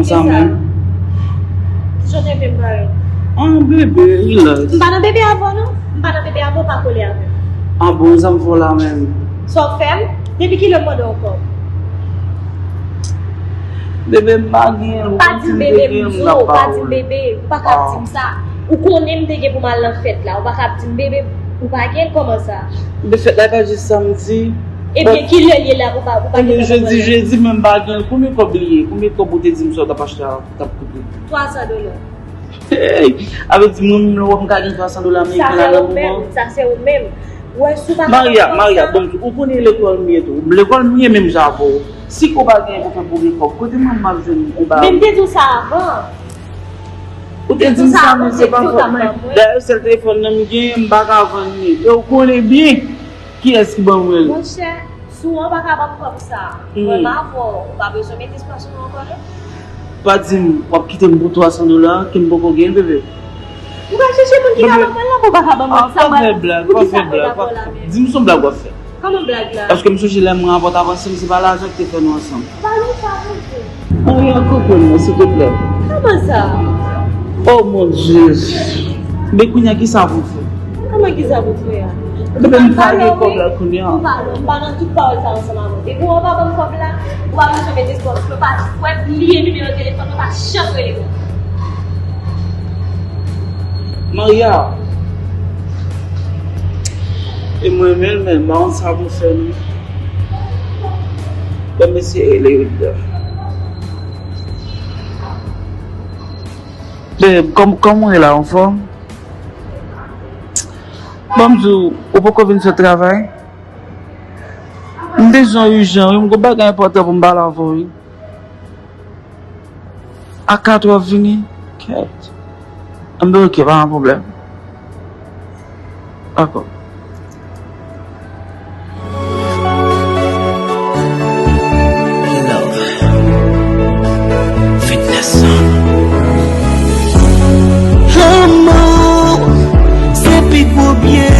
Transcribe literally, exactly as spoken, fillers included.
Sa menm. Ki jan w te vle m pale? An, bebe, relax. M pa nan bebe avè w, non. M pa nan bebe avè w, pa kole avè m. An bon, sa m fè w la menm? Sa w fè m? Depi kilè m mande w kòb? Bebe, m pa gen, ou konn si m te gen, m t ap ba ou l. Pa di m bebe, m di w, pa di m bebe. Ou pa ka ap di m sa. Ou konnen m te gen pou m al nan fèt la. Ou pa ka ap di m bebe, ou pa gen l, kòman sa? Bebe, fèt la e pa jis samdi. Ebyen, kilè l ye la pou pa, pou pa gen tan pou mwen? Ebyen, jodi, jedi, men m pa gen l. Konbyen kòb li ye? Konbyen kòb ou te di m sa w t ap achte a, t ap koute? Twa san dola. Hey! Avè di mwen menm lè w wè m ka gen twa san dola ameriken la nan moman. Sa se ou menm, sa se ou menm. Ou wè si w pa ka ban m kòb sa. Maria, Maria, bon, ou konnen lekòl m ye tou. Lekòl m ye menm jan avè w. Si ou pa gen pou fè pou gen kòb, kote mwen m ap jwenn yon bagay? Men m te di w sa avan. Ou te di m sa, men se pa fòt mwen. Dayè, sèl telefòn nan m genyen, m pa ka vann li. E ou konnen byen kiyès ki ban mwen l. Monchè, si w pa ka ban m kòb sa, mwen m avè w, ou pa bezwen met espwa sou mwen ankò, non. Pa di m w ap kite m pou twa san dola ke m poko gen, bebe. Ou ka chèche moun ki ka ban mwen l la, pou w pa ka ban mwen sa, mwen, pou ki sa mwen dakò la menm? Di m se yon blag w ap fè. Kòman blag la? Paske m sonje lè mwen avè w t ap ansanm, se pa lajan ki te fè nou ansanm. Pa nou pa konprann. Maria, konprann mwen, silteplè. Kòman sa? Oh mon Dieu. Men kounye a, ki sa pou m fè? Kòman ki sa pou m fè a? Depi m pa gen kòb la kounye a. M pa nan tout pawòl sa ansanm avè w. Depi w pa ban m kòb la, ou pa bezwen met espwa. Mwen pa, mwen bliye nimewo telefòn, mwen pa janm rele w. Maria. E mwen menm, men, m pa konn sa pou fè, non. Ban m eseye rele Wilda. Babe, kòm, kòman w ye la, anfòm? Ban m di w, ou poko vin fè travay? M bezwen w ijan, wi, m gon bagay enpòtan pou m pale avè w, wi. A katrè w ap vini? Kèt. Anben, oke, pa gen pwoblèm. Dakò. Love. Fitness. Lanmou, se pi gwo byen